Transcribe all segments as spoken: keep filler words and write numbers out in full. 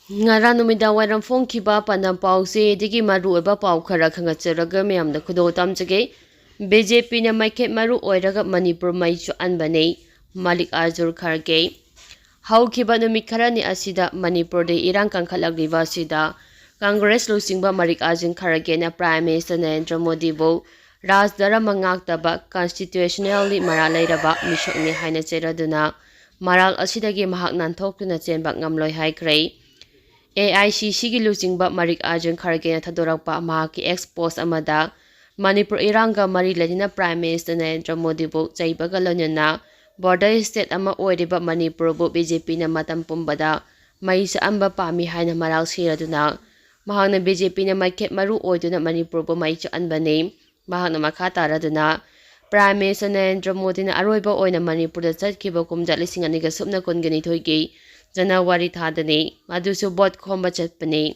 ꯉꯔꯥꯡ ꯅꯨꯃꯤꯗꯥꯡ ꯋꯥꯏꯔꯝ ꯐꯣꯡꯈꯤꯕ ꯄꯥꯟꯗꯝ ꯄꯥꯎꯆꯦꯗꯒꯤ ꯃꯔꯨꯑꯣꯏꯕ ꯄꯥꯎ ꯈꯔ ꯈꯪꯒꯠꯆꯔꯒ ꯃꯌꯥꯝꯗ ꯈꯨꯗꯣꯜ ꯇꯝꯖꯒꯦ꯫ ꯕꯤ ꯖꯦ ꯄꯤꯅ ꯃꯩꯈꯦꯠ ꯃꯔꯨ ꯑꯣꯏꯔꯒ ꯃꯅꯤꯄꯨꯔ ꯃꯩ ꯆꯥꯛꯍꯟꯕꯅꯤ, ꯃꯜꯂꯤꯀꯥꯔꯖꯨꯟ ꯈꯔꯒꯦ꯫ ꯍꯧꯈꯤꯕ ꯅꯨꯃꯤꯠ ꯈꯔꯅꯤ ꯑꯁꯤꯗ ꯃꯅꯤꯄꯨꯔꯗ ꯏꯔꯥꯡ ꯀꯟꯈꯠꯂꯛꯂꯤꯕ ꯑꯁꯤꯗ ꯀꯪꯒ꯭ꯔꯦꯁ ꯂꯨꯆꯤꯡꯕ ꯃꯜꯂꯤꯀꯥꯔꯖꯨꯟ ꯈꯔꯒꯦꯅ Prime Minister ꯅꯔꯦꯟꯗ꯭ꯔ ꯃꯣꯗꯤꯕꯨ ꯔꯥꯖ ꯙꯔꯃ ꯉꯥꯛꯇꯕ, constitutionally ꯃꯔꯥꯜ ꯂꯩꯔꯕ ꯃꯤꯁꯛꯅꯤ ꯍꯥꯏꯅ ꯆꯩꯔꯗꯨꯅ ꯃꯔꯥꯜ ꯑꯁꯤꯗꯒꯤ ꯃꯍꯥꯛ ꯅꯥꯟꯊꯣꯛꯇꯨꯅ ꯆꯦꯟꯕ ꯉꯝꯂꯣꯏ ꯍꯥꯏꯈ꯭ꯔꯦ꯫ ꯑꯦ ꯑꯥꯏ ꯁꯤ ꯁꯤꯒꯤ ꯂꯨꯆꯤꯡꯕ ꯃꯜꯂꯤꯀꯥꯔꯖꯨꯟ ꯈꯔꯒꯦꯅ ꯊꯥꯗꯣꯔꯛꯄ ꯃꯍꯥꯛꯀꯤ X post ꯑꯃꯗ ꯃꯅꯤꯄꯨꯔ ꯏꯔꯥꯡꯒ ꯃꯔꯤ ꯂꯩꯅꯅ Prime Minister ꯅꯔꯦꯟꯗ꯭ꯔ ꯃꯣꯗꯤꯕꯨ ꯆꯩꯕꯒ ꯂꯣꯏꯅꯅ border state ꯑꯃ ꯑꯣꯏꯔꯤꯕ ꯃꯅꯤꯄꯨꯔꯕꯨ ꯕꯤ ꯖꯦ ꯄꯤꯅ ꯃꯇꯝ ꯄꯨꯝꯕꯗ ꯃꯩ ꯆꯥꯛꯍꯟꯕ ꯄꯥꯝꯃꯤ ꯍꯥꯏꯅ ꯃꯔꯥꯜ ꯁꯤꯔꯗꯨꯅ ꯃꯍꯥꯛꯅ ꯕꯤ ꯖꯦ ꯄꯤꯅ ꯃꯩꯈꯦꯠ ꯃꯔꯨ ꯑꯣꯏꯗꯨꯅ ꯃꯅꯤꯄꯨꯔꯕꯨ ꯃꯩ ꯆꯥꯛꯍꯟꯕꯅꯤ꯫ ꯃꯍꯥꯛꯅ ꯃꯈꯥ ꯇꯥꯔꯗꯨꯅ Prime Minister ꯅꯔꯦꯟꯗ꯭ꯔ ꯃꯣꯗꯤꯅ ꯑꯔꯣꯏꯕ ꯑꯣꯏꯅ ꯃꯅꯤꯄꯨꯔꯗ ꯆꯠꯈꯤꯕ ꯀꯨꯝꯖꯥ ꯂꯤꯁꯤꯡ ꯑꯅꯤꯒ ꯁꯨꯞꯅ ꯀꯨꯟꯒ ꯅꯤꯊꯣꯏꯒꯤ ꯖꯅꯋꯥꯔꯤ ꯊꯥꯗꯅꯤ, ꯃꯗꯨꯁꯨ vote ꯈꯣꯝꯕ ꯆꯠꯄꯅꯤ꯫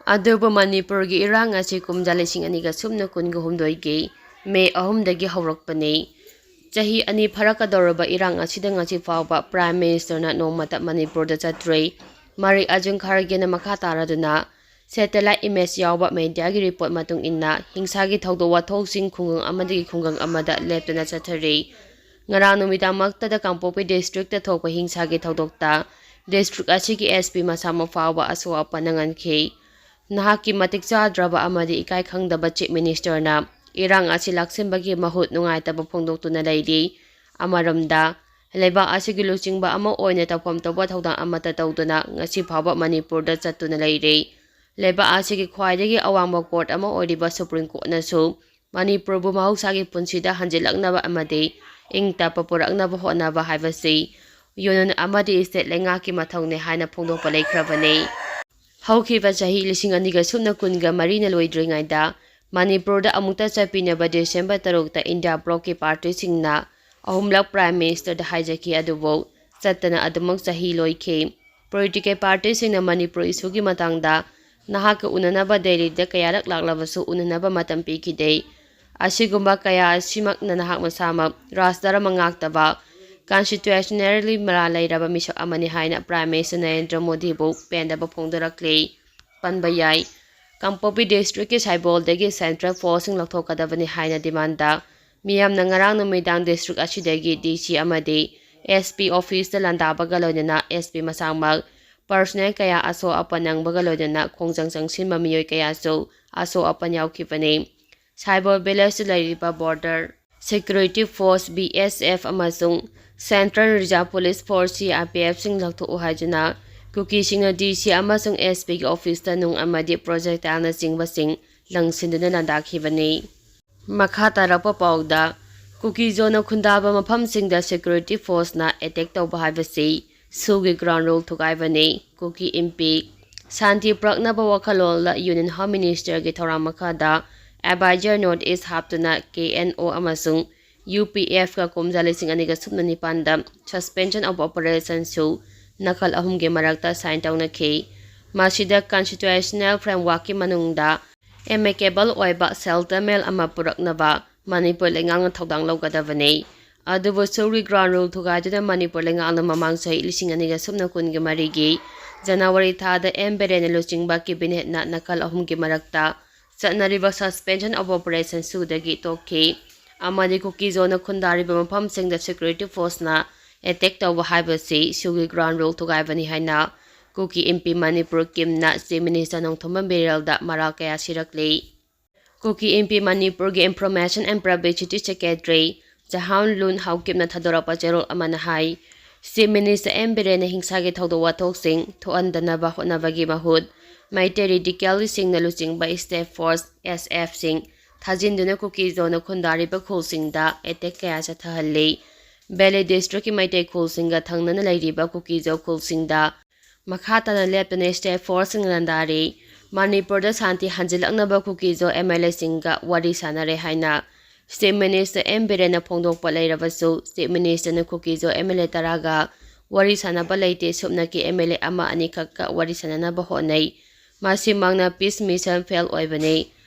ꯑꯗꯨꯕꯨ ꯃꯅꯤꯄꯨꯔꯒꯤ ꯏꯔꯥꯡ ꯑꯁꯤ ꯀꯨꯝꯖꯥ ꯂꯤꯁꯤꯡ ꯑꯅꯤꯒ ꯁꯨꯞꯅ ꯀꯨꯟꯒ ꯍꯨꯝꯗꯣꯏꯒꯤ ꯃꯦ ꯑꯍꯨꯝꯗꯒꯤ ꯍꯧꯔꯛꯄꯅꯤ꯫ ꯆꯍꯤ ꯑꯅꯤ ꯐꯥꯔꯛꯀꯗꯧꯔꯕ ꯏꯔꯥꯡ ꯑꯁꯤꯗ ꯉꯁꯤ ꯐꯥꯎꯕ Prime Minister ꯅ ꯅꯣꯡꯃꯇ ꯃꯅꯤꯄꯨꯔꯗ ꯆꯠꯇ꯭ꯔꯤ꯫ ꯃꯜꯂꯤꯀꯥꯔꯖꯨꯟ ꯈꯔꯒꯦꯅ ꯃꯈꯥ ꯇꯥꯔꯗꯨꯅ satellite image ꯌꯥꯎꯕ media ꯒꯤ report ꯃꯇꯨꯡ ꯏꯟꯅ ꯍꯤꯡꯁꯥꯒꯤ ꯊꯧꯗꯣꯛ ꯋꯥꯊꯣꯛꯁꯤꯡ ꯈꯨꯡꯒꯪ ꯑꯃꯗꯒꯤ ꯈꯨꯡꯒꯪ ꯑꯃꯗ ꯂꯦꯞꯇꯅ ꯆꯠꯊꯔꯤ꯫ ꯉꯔꯥꯡ ꯅꯨꯃꯤꯗꯥꯡꯃꯛꯇꯗ ꯀꯥꯡꯄꯣꯛꯄꯤ district ꯇ ꯊꯣꯛꯄ ꯍꯤꯡꯁꯥꯒꯤ ꯊꯧꯗꯣꯛꯇ district ꯑꯁꯤꯒꯤ S P ꯃꯁꯥꯃꯛ ꯐꯥꯎꯕ ꯑꯁꯣꯛ ꯑꯄꯟ ꯅꯪꯍꯟꯈꯤ꯫ ꯅꯍꯥꯛꯀꯤ ꯃꯇꯤꯛ ꯆꯥꯗ꯭ꯔꯕ ꯑꯃꯗꯤ ꯏꯀꯥꯏ ꯈꯪꯗꯕ Chief Minister ꯅ ꯏꯔꯥꯡ ꯑꯁꯤ ꯂꯥꯛꯁꯤꯟꯕꯒꯤ ꯃꯍꯨꯠ ꯅꯨꯡꯉꯥꯏꯇꯕ ꯐꯣꯡꯗꯣꯛꯇꯨꯅ ꯂꯩꯔꯤ꯫ ꯑꯃꯔꯣꯝꯗ, ꯂꯩꯕꯥꯛ ꯑꯁꯤꯒꯤ ꯂꯨꯆꯤꯡꯕ ꯑꯃ ꯑꯣꯏꯅ ꯇꯧꯐꯝ ꯊꯣꯛꯄ ꯊꯧꯗꯥꯡ ꯑꯃꯠꯇ ꯇꯧꯗꯅ ꯉꯁꯤ ꯐꯥꯎꯕ ꯃꯅꯤꯄꯨꯔꯗ ꯆꯠꯇꯨꯅ ꯂꯩꯔꯤ꯫ ꯂꯩꯕꯥꯛ ꯑꯁꯤꯒꯤ ꯈ꯭ꯋꯥꯏꯗꯒꯤ ꯑꯋꯥꯡꯕ court ꯑꯃ ꯑꯣꯏꯔꯤꯕ Supreme Court ꯅꯁꯨ ꯃꯅꯤꯄꯨꯔꯕꯨ ꯃꯍꯧꯁꯥꯒꯤ ꯄꯨꯟꯁꯤꯗ ꯍꯟꯖꯤꯜꯂꯛꯅꯕ ꯑꯃꯗꯤ ꯏꯪ ꯇꯞꯄ ꯄꯨꯔꯛꯅꯕ ꯍꯣꯠꯅꯕ ꯍꯥꯏꯕꯁꯤ union ꯑꯃꯗꯤ state ꯂꯩꯉꯥꯛꯀꯤ ꯃꯊꯧꯅꯤ ꯍꯥꯏꯅ ꯐꯣꯡꯗꯣꯛꯄ ꯂꯩꯈ꯭ꯔꯕꯅꯤ꯫ ꯍꯧꯈꯤꯕ ꯆꯍꯤ ꯂꯤꯁꯤꯡ ꯑꯅꯤꯒ ꯁꯨꯞꯅ ꯀꯨꯟꯒ ꯃꯔꯤꯅ ꯂꯣꯏꯗ꯭ꯔꯤꯉꯩꯗ ꯃꯅꯤꯄꯨꯔꯗ ꯑꯃꯨꯛꯇ ꯆꯠꯄꯤꯅꯕ December ꯇꯔꯨꯛꯇ India bloc ꯀꯤ party ꯁꯤꯡꯅ ꯑꯍꯨꯝꯂꯛ Prime Minister ꯗ ꯍꯥꯏꯖꯈꯤ, ꯑꯗꯨꯕꯨ ꯆꯠꯇꯅ ꯑꯗꯨꯃꯛ ꯆꯍꯤ ꯂꯣꯏꯈꯤ꯫ Political party ꯁꯤꯡꯅ ꯃꯅꯤꯄꯨꯔ issue ꯒꯤ ꯃꯇꯥꯡꯗ ꯅꯍꯥꯛꯀ ꯎꯅꯅꯕ ꯗꯦꯜꯂꯤꯗ ꯀꯌꯥꯔꯛ ꯂꯥꯛꯂꯕꯁꯨ ꯎꯅꯅꯕ ꯃꯇꯝ ꯄꯤꯈꯤꯗꯦ꯫ ꯑꯁꯤꯒꯨꯝꯕ ꯀꯌꯥ ꯑꯁꯤꯃꯛꯅ ꯅꯍꯥꯛ ꯃꯁꯥꯃꯛ ꯔꯥꯖ ꯙꯔꯃ ꯉꯥꯛꯇꯕ, constitutionally ꯃꯔꯥꯜ ꯂꯩꯔꯕ ꯃꯤꯁꯛ ꯑꯃꯅꯤ ꯍꯥꯏꯅ Prime Minister ꯅꯔꯦꯟꯗ꯭ꯔ ꯃꯣꯗꯤꯕꯨ ꯄꯦꯟꯗꯕ ꯐꯣꯡꯗꯣꯔꯛꯂꯤ꯫ ꯄꯟꯕ ꯌꯥꯏ, ꯀꯥꯡꯄꯣꯛꯄꯤ districtꯀꯤ ꯁꯥꯏꯕꯣꯜꯗꯒꯤ central forceꯁꯤꯡ ꯂꯧꯊꯣꯛꯀꯗꯕꯅꯤ ꯍꯥꯏꯅ demandꯗ ꯃꯤꯌꯥꯝꯅ ꯉꯔꯥꯡ ꯅꯨꯃꯤꯗꯥꯡ district ꯑꯁꯤꯗꯒꯤ DC ꯑꯃꯗꯤ SP officeꯇ ꯂꯥꯟꯗꯥꯕꯒ ꯂꯣꯏꯅꯅ SP ꯃꯁꯥꯃꯛ personnel ꯀꯌꯥ ꯑꯁꯣꯛ ꯑꯄꯟ ꯅꯪꯕꯒ ꯂꯣꯏꯅꯅ ꯈꯣꯡꯖꯪ ꯆꯪꯁꯤꯟꯕ ꯃꯤꯑꯣꯏ ꯀꯌꯥꯁꯨ ꯑꯁꯣꯛ ꯑꯄꯟ ꯌꯥꯎꯈꯤꯕꯅꯤ꯫ ꯁꯥꯏꯕꯣꯜ villageꯇ ꯂꯩꯔꯤꯕ border security force, BSF, ꯑꯃꯁꯨꯡ Central Reserve Police Force, CRPFꯁꯤꯡ ꯂꯧꯊꯣꯛꯎ ꯍꯥꯏꯗꯨꯅ ꯀꯨꯀꯤꯁꯤꯡꯅ DC ꯑꯃꯁꯨꯡ SPꯒꯤ officeꯇ ꯅꯨꯡ ꯑꯃꯗꯤ projectileꯅꯆꯤꯡꯕꯁꯤꯡ ꯂꯪꯁꯤꯟꯗꯨꯅ ꯂꯥꯟꯗꯥꯈꯤꯕꯅꯤ꯫ ꯃꯈꯥ ꯇꯥꯔꯛꯄ ꯄꯥꯎꯗ, ꯀꯨꯀꯤ ꯖꯣꯅ ꯈꯨꯟꯗꯥꯕ ꯃꯐꯝꯁꯤꯡꯗ security forceꯅ attack ꯇꯧꯕ ꯍꯥꯏꯕꯁꯤ ꯁꯨꯒꯤ ground rule ꯊꯨꯒꯥꯏꯕꯅꯤ꯫ ꯀꯨꯀꯤ ꯏꯝꯄꯤ ꯁꯥꯟꯇꯤ ꯄꯨꯔꯛꯅꯕ ꯋꯥꯈꯜꯂꯣꯟꯗ Union Home Ministerꯒꯤ ꯊꯧꯔꯥꯡ ꯃꯈꯥꯗ advisor notice ꯍꯥꯞꯇꯨꯅ KNO ꯑꯃꯁꯨꯡ UPFꯀ ꯀꯨꯝꯖꯥ ꯂꯤꯁꯤꯡ ꯑꯅꯤꯒ ꯁꯨꯞꯅ ꯅꯤꯄꯥꯟꯗ suspension of operationꯁꯨ ꯅꯥꯀꯜ ꯑꯍꯨꯝꯒꯤ ꯃꯔꯛꯇ sign ꯇꯧꯅꯈꯤ꯫ ꯃꯁꯤꯗ constitutional frameworkꯀꯤ ꯃꯅꯨꯡꯗ amicable ꯑꯣꯏꯕ settlement ꯑꯃ ꯄꯨꯔꯛꯅꯕ ꯃꯅꯤꯄꯨꯔ ꯂꯩꯉꯥꯛꯅ ꯊꯧꯗꯥꯡ ꯂꯧꯒꯗꯕꯅꯤ꯫ ꯑꯗꯨꯕꯨ ꯁꯨꯒꯤ ground rule ꯊꯨꯒꯥꯏꯗꯨꯅ ꯃꯅꯤꯄꯨꯔ ꯂꯩꯉꯥꯛꯅ ꯃꯃꯥꯡ ꯆꯍꯤ ꯂꯤꯁꯤꯡ ꯑꯅꯤꯒ ꯁꯨꯞꯅ ꯀꯨꯟꯒꯤ ꯃꯔꯤꯒꯤ January ꯊꯥꯗ M ꯕꯤꯔꯦꯟꯅ ꯂꯨꯆꯤꯡꯕ cabinetꯅ ꯅꯥꯀꯜ ꯑꯍꯨꯝꯒꯤ ꯃꯔꯛꯇ ꯆꯠꯅꯔꯤꯕ suspension of operation ꯁꯨꯗꯒꯤ ꯇꯣꯛꯈꯤ ꯑꯃꯗꯤ ꯀꯨꯀꯤ ꯖꯣꯅ ꯈꯨꯟꯗꯥꯔꯤꯕ ꯃꯐꯝꯁꯤꯡꯗ security forceꯅ attack ꯇꯧꯕ ꯍꯥꯏꯕꯁꯤ ꯁꯨꯒꯤ ground rule ꯊꯨꯒꯥꯏꯕꯅꯤ ꯍꯥꯏꯅ ꯀꯨꯀꯤ ꯏꯝꯄꯤ ꯃꯅꯤꯄꯨꯔ ꯀꯤꯝꯅ Chief Minister ꯅꯣꯡꯊꯣꯝꯕꯝ ꯕꯤꯔꯦꯜꯗ ꯃꯔꯥꯜ ꯀꯌꯥ ꯁꯤꯔꯛꯂꯤ꯫ ꯀꯨꯀꯤ ꯏꯝꯄꯤ ꯃꯅꯤꯄꯨꯔꯒꯤ Information and Publicity Secretary Jahan ꯂꯨꯟ ꯍꯥꯎꯀꯤꯞꯅ ꯊꯥꯗꯣꯔꯛꯄ ꯆꯦꯔꯣꯜ ꯑꯃꯅ ꯍꯥꯏ, Chief Minister M ꯕꯤꯔꯦꯟꯅ ꯍꯤꯡꯁꯥꯒꯤ ꯊꯧꯗꯣꯛ ꯋꯥꯊꯣꯛꯁꯤꯡ ꯊꯣꯛꯍꯟꯗꯅꯕ ꯍꯣꯠꯅꯕꯒꯤ ꯃꯍꯨꯠ ꯃꯩꯇꯩ radicalꯁꯤꯡꯅ ꯂꯨꯆꯤꯡꯕ state force, SFꯁꯤꯡ ꯊꯥꯖꯤꯟꯗꯨꯅ ꯀꯨꯀꯤ ꯖꯣꯅ ꯈꯨꯟꯗꯥꯔꯤꯕ ꯈꯨꯜꯁꯤꯡꯗ attack ꯀꯌꯥ ꯆꯠꯊꯍꯜꯂꯤ꯫ Valley districtꯀꯤ ꯃꯩꯇꯩ ꯈꯨꯜꯁꯤꯡꯒ ꯊꯪꯅꯅ ꯂꯩꯔꯤꯕ ꯀꯨꯀꯤ ꯖꯣ ꯈꯨꯜꯁꯤꯡꯗ ꯃꯈꯥ ꯇꯥꯅ ꯂꯦꯞꯇꯅ state forceꯁꯤꯡꯅ ꯂꯥꯟꯗꯥꯔꯤ꯫ ꯃꯅꯤꯄꯨꯔꯗ ꯁꯥꯟꯇꯤ ꯍꯟꯖꯤꯜꯂꯛꯅꯕ ꯀꯨꯀꯤ ꯖꯣ MLAꯁꯤꯡꯒ ꯋꯥꯔꯤ ꯁꯥꯟꯅꯔꯦ ꯍꯥꯏꯅ Chief Minister M ꯕꯤꯔꯦꯟꯅ ꯐꯣꯡꯗꯣꯛꯄ ꯂꯩꯔꯕꯁꯨ, Chief Ministerꯅ ꯀꯨꯀꯤ ꯖꯣ MLA ꯇꯔꯥꯒ ꯋꯥꯔꯤ ꯁꯥꯟꯅꯕ ꯂꯩꯇꯦ, ꯁꯨꯞꯅꯒꯤ MLA ꯑꯃ ꯑꯅꯤꯈꯛꯀ ꯋꯥꯔꯤ ꯁꯥꯟꯅꯅꯕ ꯍꯣꯠꯅꯩ꯫ ꯃꯁꯤꯃꯛꯅ peace mission fail ꯑꯣꯏꯕꯅꯤ꯫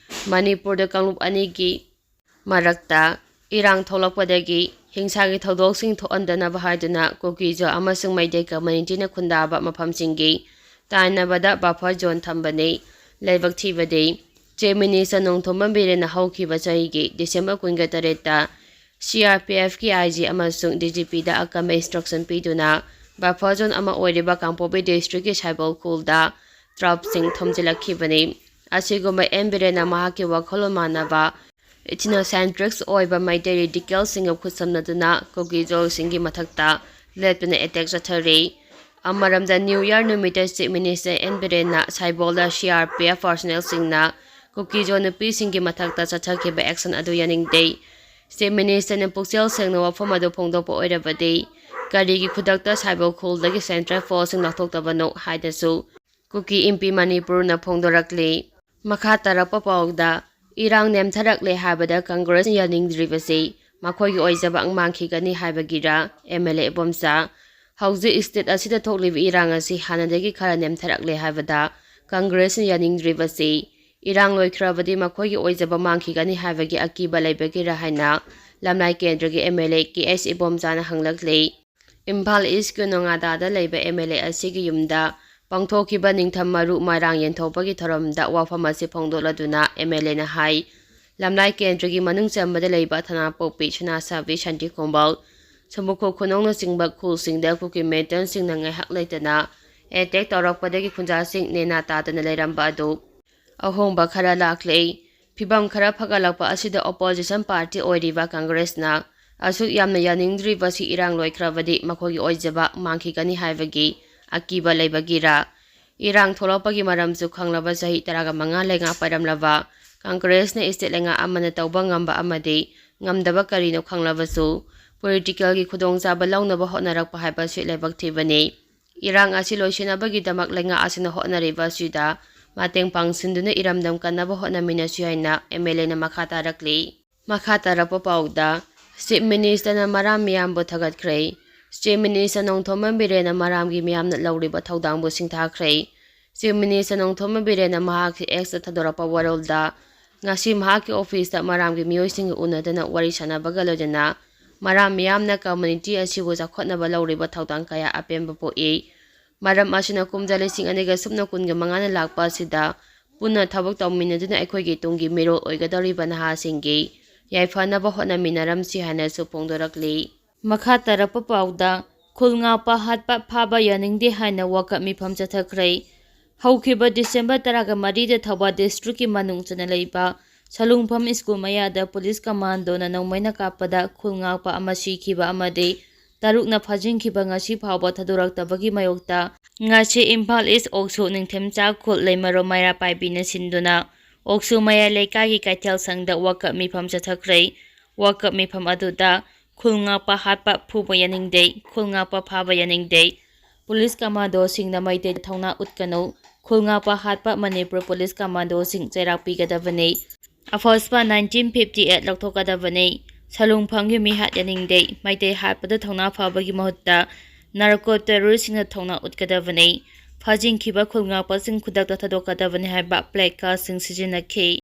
ꯃꯅꯤꯄꯨꯔꯗ ꯀꯥꯡꯂꯨꯞ ꯑꯅꯤꯒꯤ ꯃꯔꯛꯇ ꯏꯔꯥꯡ ꯊꯣꯛꯂꯛꯄꯗꯒꯤ ꯍꯤꯡꯁꯥꯒꯤ ꯊꯧꯗꯣꯛꯁꯤꯡ ꯊꯣꯛꯍꯟꯗꯅꯕ ꯍꯥꯏꯗꯨꯅ ꯀꯨꯀꯤꯖꯣ ꯑꯃꯁꯨꯡ ꯃꯩꯇꯩ ꯀꯝꯃ꯭ꯌꯨꯅꯤꯇꯤꯅ ꯈꯨꯟꯗꯥꯕ ꯃꯐꯝꯁꯤꯡꯒꯤ ꯇꯥꯏꯅꯕꯗ ꯕꯐꯔ ꯖꯣꯟ ꯊꯝꯕꯅꯤ꯫ ꯂꯥꯏꯕꯛ ꯊꯤꯕꯗꯤ, ꯆꯤꯐ ꯃꯤꯅꯤꯁꯇꯔ ꯅꯣꯡꯊꯣꯝꯕꯝ ꯕꯤꯔꯦꯟꯅ ꯍꯧꯈꯤꯕ ꯆꯍꯤꯒꯤ ꯗꯤꯁꯦꯝꯕꯔ ꯀꯨꯟꯒ ꯇꯔꯦꯠꯇ ꯁꯤ ꯑꯥꯔ ꯄꯤ ꯑꯦꯐꯀꯤ ꯑꯥꯏ ꯖꯤ ꯑꯃꯁꯨꯡ ꯗꯤ ꯖꯤ ꯄꯤꯗ ꯑꯀꯟꯕ ꯏꯟꯁꯇ꯭ꯔꯛꯁꯟ ꯄꯤꯗꯨꯅ ꯕꯐꯔ ꯖꯣꯟ ꯑꯃ ꯑꯣꯏꯔꯤꯕ ꯀꯥꯡꯄꯣꯛꯄꯤ ꯗꯤꯁꯇ꯭ꯔꯤꯛꯀꯤ ꯁꯥꯏꯕꯣꯜ ꯈꯨꯜꯗ ꯇ꯭ꯔꯥꯏꯕꯁꯤꯡ ꯊꯣꯝꯖꯤꯜꯂꯛꯈꯤꯕꯅꯤ꯫ ꯑꯁꯤꯒꯨꯝꯕ ꯑꯦꯟ ꯕꯤꯔꯦꯟꯅ ꯃꯍꯥꯛꯀꯤ ꯋꯥꯈꯜꯂꯣꯟ ꯃꯥꯟꯅꯕ ꯏꯊꯤꯅꯣꯁꯦꯟꯇ꯭ꯔꯤꯛꯁ ꯑꯣꯏꯕ ꯃꯩꯇꯩ ꯔꯦꯗꯤꯀꯦꯜꯁꯤꯡꯒ ꯈꯨꯠꯁꯝꯅꯗꯨꯅ ꯀꯨꯀꯤꯖꯣꯁꯤꯡꯒꯤ ꯃꯊꯛꯇ ꯂꯦꯞꯇꯨꯅ ꯑꯦꯇꯦꯛ ꯆꯠꯊꯔꯤ꯫ ꯑꯃꯔꯣꯝꯗ, ꯅ꯭ꯌꯨ ꯌꯔ ꯅꯨꯃꯤꯠꯇ ꯆꯤꯐ ꯃꯤꯅꯤꯁꯇꯔ ꯑꯦꯟ ꯕꯤꯔꯦꯟꯅ ꯁꯥꯏꯕꯣꯜꯗ ꯁꯤ ꯑꯥꯔ ꯄꯤ ꯑꯦꯐ ꯄꯥꯔꯁꯣꯅꯦꯜꯁꯤꯡꯅ ꯀꯨꯀꯤꯖꯣ ꯅꯨꯄꯤꯁꯤꯡꯒꯤ ꯃꯊꯛꯇ ꯆꯠꯊꯈꯤꯕ ꯑꯦꯛꯁꯟ ꯑꯗꯨ ꯌꯥꯅꯤꯡꯗꯦ꯫ ꯆꯤꯐ ꯃꯤꯅꯤꯁꯇꯔꯅ ꯄꯨꯛꯆꯦꯜ ꯁꯦꯡꯅ ꯋꯥꯐꯝ ꯑꯗꯨ ꯐꯣꯡꯗꯣꯛꯄ ꯑꯣꯏꯔꯕꯗꯤ, ꯀꯔꯤꯒꯤ ꯈꯨꯗꯛꯇ ꯁꯥꯏꯕꯣꯜ ꯈꯨꯜꯗꯒꯤ ꯁꯦꯟꯇ꯭ꯔꯦꯜ ꯐꯣꯔꯁꯁꯤꯡ ꯂꯧꯊꯣꯛꯇꯕꯅꯣ ꯍꯥꯏꯅꯁꯨ ꯀꯨꯀꯤ ꯏꯝꯄꯤ ꯃꯅꯤꯄꯨꯔꯅ ꯐꯣꯡꯗꯣꯔꯛꯂꯤ꯫ ꯃꯈꯥ ꯇꯥꯔꯛꯄ ꯄꯥꯎꯗ, ꯏꯔꯥꯡ ꯅꯦꯝꯊꯔꯛꯂꯦ ꯍꯥꯏꯕꯗ ꯀꯪꯒ꯭ꯔꯦꯁꯅ ꯌꯥꯅꯤꯡꯗ꯭ꯔꯤꯕꯁꯤ ꯃꯈꯣꯏꯒꯤ ꯑꯣꯏꯖꯕ ꯃꯥꯡꯈꯤꯒꯅꯤ ꯍꯥꯏꯕꯒꯤꯔ? ꯑꯦꯝ ꯑꯦꯜ ꯑꯦ ꯏꯕꯣꯝꯆꯥ, ꯍꯧꯖꯤꯛ ꯁ꯭ꯇꯦꯠ ꯑꯁꯤꯗ ꯊꯣꯛꯂꯤꯕ ꯏꯔꯥꯡ ꯑꯁꯤ ꯍꯥꯟꯅꯗꯒꯤ ꯈꯔ ꯅꯦꯝꯊꯔꯛꯂꯦ ꯍꯥꯏꯕꯗ ꯀꯪꯒ꯭ꯔꯦꯁꯅ ꯌꯥꯅꯤꯡꯗ꯭ꯔꯤꯕꯁꯤ ꯏꯔꯥꯡ ꯂꯣꯏꯈ꯭ꯔꯕꯗꯤ ꯃꯈꯣꯏꯒꯤ ꯑꯣꯏꯖꯕ ꯃꯥꯡꯈꯤꯒꯅꯤ ꯍꯥꯏꯕꯒꯤ ꯑꯀꯤꯕ ꯂꯩꯕꯒꯤꯔ ꯍꯥꯏꯅ ꯂꯝꯂꯥꯏ ꯀꯦꯟꯗ꯭ꯔꯒꯤ ꯑꯦꯝ ꯑꯦꯜ ꯑꯦ ꯀꯦ ꯑꯦꯁ ꯏꯕꯣꯝꯆꯥꯅ ꯍꯪꯂꯛꯂꯤ꯫ ꯏꯝꯐꯥꯜ ꯏꯁꯀꯤ ꯅꯣꯉꯥꯗꯥꯗ ꯂꯩꯕ ꯑꯦꯝ ꯑꯦꯜ ꯑꯦ ꯑꯁꯤꯒꯤ ꯌꯨꯝꯗ ꯄꯥꯡꯊꯣꯛꯈꯤꯕ ꯅꯤꯡꯊꯝ ꯃꯔꯨ ꯃꯣꯏꯔꯥꯡ ꯌꯦꯟꯊꯣꯛꯄꯒꯤ ꯊꯧꯔꯝꯗ ꯋꯥꯐꯝ ꯑꯁꯤ ꯐꯣꯡꯗꯣꯛꯂꯗꯨꯅ ꯑꯦꯝ ꯑꯦꯜ ꯑꯦꯅ ꯍꯥꯏ, ꯂꯝꯂꯥꯏ ꯀꯦꯟꯗ꯭ꯔꯒꯤ ꯃꯅꯨꯡ ꯆꯟꯕꯗ ꯂꯩꯕ ꯊꯅꯥꯄꯣꯛꯄꯤ, ꯁꯅꯥꯁꯥꯕꯤ, ꯁꯥꯟꯇꯤꯀꯣꯝꯕꯜ, ꯁꯃꯨꯈꯣ ꯈꯨꯅꯧꯅꯆꯤꯡꯕ ꯈꯨꯜꯁꯤꯡꯗ ꯀꯨꯀꯤ ꯃꯤꯂꯤꯇꯦꯟꯠꯁꯤꯡꯅ ꯉꯥꯏꯍꯥꯛ ꯂꯩꯇꯅ ꯑꯦꯇꯦꯛ ꯇꯧꯔꯛꯄꯗꯒꯤ ꯈꯨꯟꯖꯥꯁꯤꯡ ꯅꯦꯅꯥ ꯇꯥꯗꯅ ꯂꯩꯔꯝꯕ ꯑꯗꯨ ꯑꯍꯣꯡꯕ ꯈꯔ ꯂꯥꯛꯂꯦ꯫ ꯐꯤꯕꯝ ꯈꯔ ꯐꯒꯠꯂꯛꯄ ꯑꯁꯤꯗ ꯑꯣꯄꯣꯖꯤꯁꯟ ꯄꯥꯔꯇꯤ ꯑꯣꯏꯔꯤꯕ ꯀꯪꯒ꯭ꯔꯦꯁꯅ ꯑꯁꯨꯛ ꯌꯥꯝꯅ ꯌꯥꯅꯤꯡꯗ꯭ꯔꯤꯕꯁꯤ ꯏꯔꯥꯡ ꯂꯣꯏꯈ꯭ꯔꯕꯗꯤ ꯃꯈꯣꯏꯒꯤ ꯑꯣꯏꯖꯕ ꯃꯥꯡꯈꯤꯒꯅꯤ ꯍꯥꯏꯕꯒꯤ ꯑꯀꯤꯕ ꯂꯩꯕꯒꯤꯔꯥ? ꯏꯔꯥꯡ ꯊꯣꯛꯂꯛꯄꯒꯤ ꯃꯔꯝꯁꯨ ꯈꯪꯂꯕ ꯆꯍꯤ ꯇꯔꯥꯒ ꯃꯉꯥ ꯂꯩꯉꯥꯛ ꯄꯥꯏꯔꯝꯂꯕ ꯀꯪꯒ꯭ꯔꯦꯁꯅ ꯁ꯭ꯇꯦꯠ ꯂꯩꯉꯥꯛ ꯑꯃꯅ ꯇꯧꯕ ꯉꯝꯕ ꯑꯃꯗꯤ ꯉꯝꯗꯕ ꯀꯔꯤꯅꯣ ꯈꯪꯂꯕꯁꯨ ꯄꯣꯂꯤꯇꯤꯀꯦꯜꯒꯤ ꯈꯨꯗꯣꯡꯆꯥꯕ ꯂꯧꯅꯕ ꯍꯣꯠꯅꯔꯛꯄ ꯍꯥꯏꯕꯁꯤ ꯂꯥꯏꯕꯛ ꯊꯤꯕꯅꯤ꯫ ꯏꯔꯥꯡ ꯑꯁꯤ ꯂꯣꯏꯁꯤꯟꯅꯕꯒꯤꯗꯃꯛ ꯂꯩꯉꯥꯛ ꯑꯁꯤꯅ ꯍꯣꯠꯅꯔꯤꯕ ꯑꯁꯤꯗ ꯃꯇꯦꯡ ꯄꯥꯡꯁꯤꯟꯗꯨꯅ ꯏꯔꯝꯗꯝ ꯀꯟꯅꯕ ꯍꯣꯠꯅꯃꯤꯟꯅꯁꯤ ꯍꯥꯏꯅ ꯑꯦꯝ ꯑꯦꯜ ꯑꯦꯅ ꯃꯈꯥ ꯇꯥꯔꯛꯂꯤ꯫ ꯃꯈꯥ ꯇꯥꯔꯛꯄ ꯄꯥꯎꯗ, ꯆꯤꯐ ꯃꯤꯅꯤꯁꯇꯔꯅ ꯃꯔꯥꯝ ꯃꯤꯌꯥꯝꯕꯨ ꯊꯥꯒꯠꯈ꯭ꯔꯦ꯫ ꯆꯤꯐ ꯃꯤꯅꯤꯁꯇꯔ ꯅꯣꯡꯊꯣꯝꯕꯝ ꯕꯤꯔꯦꯟꯅ ꯃꯔꯥꯝꯒꯤ ꯃꯤꯌꯥꯝꯅ ꯂꯧꯔꯤꯕ ꯊꯧꯗꯥꯡꯕꯨ ꯁꯤꯡꯊꯥꯈ꯭ꯔꯦ꯫ ꯆꯤꯐ ꯃꯤꯅꯤꯁꯇꯔ ꯅꯣꯡꯊꯣꯝꯕꯝ ꯕꯤꯔꯦꯟꯅ ꯃꯍꯥꯛꯀꯤ ꯑꯦꯛꯁꯇ ꯊꯥꯗꯣꯔꯛꯄ ꯋꯥꯔꯣꯜꯗ, ꯉꯁꯤ ꯃꯍꯥꯛꯀꯤ ꯑꯣꯐꯤꯁꯇ ꯃꯔꯥꯝꯒꯤ ꯃꯤꯑꯣꯏꯁꯤꯡꯒ ꯎꯅꯗꯨꯅ ꯋꯥꯔꯤ ꯁꯥꯟꯅꯕꯒ ꯂꯣꯏꯅꯅ ꯃꯔꯥꯝ ꯃꯤꯌꯥꯝꯅ ꯀꯝꯃ꯭ꯌꯨꯅꯤꯇꯤ ꯑꯁꯤꯕꯨ ꯆꯥꯎꯈꯠꯅꯕ ꯂꯧꯔꯤꯕ ꯊꯧꯗꯥꯡ ꯀꯌꯥ ꯑꯄꯦꯟꯕ ꯄꯣꯛꯏ꯫ ꯃꯔꯝ ꯑꯁꯤꯅ ꯀꯨꯝꯖꯥ ꯂꯤꯁꯤꯡ ꯑꯅꯤꯒ ꯁꯨꯞꯅ ꯀꯨꯟꯒ ꯃꯉꯥꯅ ꯂꯥꯛꯄ ꯑꯁꯤꯗ ꯄꯨꯟꯅ ꯊꯕꯛ ꯇꯧꯃꯤꯟꯅꯗꯨꯅ ꯑꯩꯈꯣꯏꯒꯤ ꯇꯨꯡꯒꯤ ꯃꯤꯔꯣꯜ ꯑꯣꯏꯒꯗꯧꯔꯤꯕ ꯅꯍꯥꯁꯤꯡꯒꯤ ꯌꯥꯏꯐꯅꯕ ꯍꯣꯠꯅꯃꯤꯟꯅꯔꯝꯁꯤ ꯍꯥꯏꯅꯁꯨ ꯐꯣꯡꯗꯣꯔꯛꯂꯤ꯫ ꯃꯈꯥ ꯇꯥꯔꯛꯄ ꯄꯥꯎꯗ, ꯈꯨꯜ ꯉꯥꯛꯄ ꯍꯥꯠꯄ ꯐꯥꯕ ꯌꯥꯅꯤꯡꯗꯦ ꯍꯥꯏꯅ ꯋꯥꯀꯠ ꯃꯤꯐꯝ ꯆꯠꯊꯈ꯭ꯔꯦ꯫ ꯍꯧꯈꯤꯕ ꯗꯤꯁꯦꯝꯕꯔ ꯇꯔꯥꯒ ꯃꯔꯤꯗ ꯊꯧꯕꯥꯜ ꯗꯤꯁꯇ꯭ꯔꯤꯛꯀꯤ ꯃꯅꯨꯡ ꯆꯟꯅ ꯂꯩꯕ ꯁꯂꯨꯡꯐꯝ ꯁ꯭ꯀꯨꯜ ꯃꯌꯥꯗ ꯄꯨꯂꯤꯁ ꯀꯃꯥꯟꯗꯣꯅ ꯅꯣꯡꯃꯩꯅ ꯀꯥꯞꯄꯗ ꯈꯨꯜ ꯉꯥꯛꯄ ꯑꯃ ꯁꯤꯈꯤꯕ ꯑꯃꯗꯤ ꯇꯔꯨꯛꯅ ꯐꯥꯖꯤꯟꯈꯤꯕ ꯉꯁꯤ ꯐꯥꯎꯕ ꯊꯥꯗꯣꯔꯛꯇꯕꯒꯤ ꯃꯥꯌꯣꯛꯇ ꯉꯁꯤ ꯏꯝꯐꯥꯜ ꯏꯁ ꯑꯣꯛꯁꯨ ꯅꯤꯡꯊꯦꯝꯆꯥ ꯈꯨꯜ ꯂꯩꯃꯔꯣꯝ ꯃꯩꯔꯥ ꯄꯥꯏꯕꯤꯅ ꯁꯤꯟꯗꯨꯅ ꯑꯣꯛꯁꯨ ꯃꯌꯥꯏ ꯂꯩꯀꯥꯏꯒꯤ ꯀꯩꯊꯦꯜ ꯁꯪꯗ ꯋꯥꯀꯠ ꯃꯤꯐꯝ ꯆꯠꯊꯈ꯭ꯔꯦ꯫ ꯋꯥꯀꯠ ꯃꯤꯐꯝ ꯑꯗꯨꯗ ꯈꯨꯜ ꯉꯥꯛꯄ ꯍꯥꯠꯄ ꯐꯨꯕ ꯌꯥꯅꯤꯡꯗꯦ, ꯈꯨꯜ ꯉꯥꯛꯄ ꯐꯥꯕ ꯌꯥꯅꯤꯡꯗꯦ, ꯄꯨꯂꯤꯁ ꯀꯃꯥꯟꯗꯣꯁꯤꯡꯅ ꯃꯩꯇꯩ ꯊꯧꯅꯥ ꯎꯠꯀꯅꯨ, ꯈꯨꯜ ꯉꯥꯛꯄ ꯍꯥꯠꯄ ꯃꯅꯤꯄꯨꯔ ꯄꯨꯂꯤꯁ ꯀꯃꯥꯟꯗꯣꯁꯤꯡ ꯆꯩꯔꯥꯛ ꯄꯤꯒꯗꯕꯅꯤ꯫ ꯑꯐꯣꯁꯄꯥ ꯅꯥꯏꯟꯇꯤꯟ ꯐꯤꯐꯇꯤ ꯑꯩꯠ ꯂꯧꯊꯣꯛꯀꯗꯕꯅꯤ꯫ ꯁꯂꯨꯡꯐꯝꯒꯤ ꯃꯤꯍꯥꯠ ꯌꯥꯅꯤꯡꯗꯦ꯫ ꯃꯩꯇꯩ ꯍꯥꯠꯄꯗ ꯊꯧꯅꯥ ꯐꯕꯒꯤ ꯃꯍꯨꯠꯇ ꯅꯥꯔꯀꯣ ꯇꯦꯔꯣꯔꯤꯁꯁꯤꯡꯅ ꯊꯧꯅꯥ ꯎꯠꯀꯗꯕꯅꯤ꯫ ꯐꯥꯖꯤꯟꯈꯤꯕ ꯈꯨꯜ ꯉꯥꯛꯄꯁꯤꯡ ꯈꯨꯗꯛꯇ ꯊꯥꯗꯣꯛꯀꯗꯕꯅꯤ ꯍꯥꯏꯕ ꯄ꯭ꯂꯦ ꯀꯥꯔꯗꯁꯤꯡ ꯁꯤꯖꯤꯟꯅꯈꯤ꯫